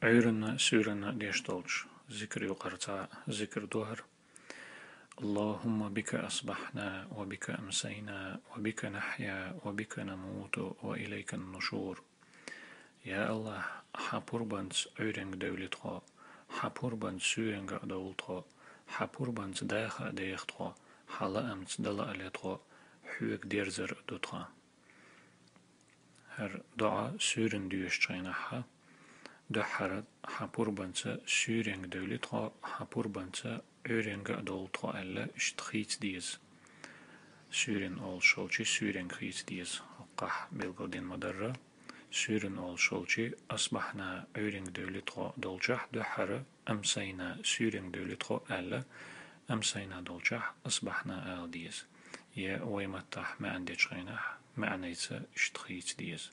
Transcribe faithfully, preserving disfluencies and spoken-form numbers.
Ӏуйранна, суьйранна деш долча зикр юкъара цхьа зикр ду хӀара: اللهم بك أصبحنا وبك أمسينا وبك نحيا وبك نموت وإليك النشور. Я АллахӀ, хьа пурбанца Ӏуьйренга девли тхо, хьа пурбанца суьйренга а довла тхо, хьа пурбанца даха а деха тхо, хьа лаамца дала а ле тхо, хьоьга дерзар а ду тхо. ХӀара доӀа суьйранна доьшуча хенахь, дуьххьара хьа пурбанца суьйренга девли тхо, хьа пурбанца Ӏуьйренга а довла тхо аьлла, иштта хийца деза. Суьйренна олуш хилча суьйренга хийца деза, хӀокхахь билгалдина ма-дарра. Суьйренна олуш хилча أصبحنا Ӏуьйренга девли тхо долчохь дуьххьара, أمسينا суьйренга девли тхо аьлла, أمسينا долчохь أصبحنا ала деза. Я вай маттахь маьӀна дечу хенахь, маьӀнайца иштта хийца деза.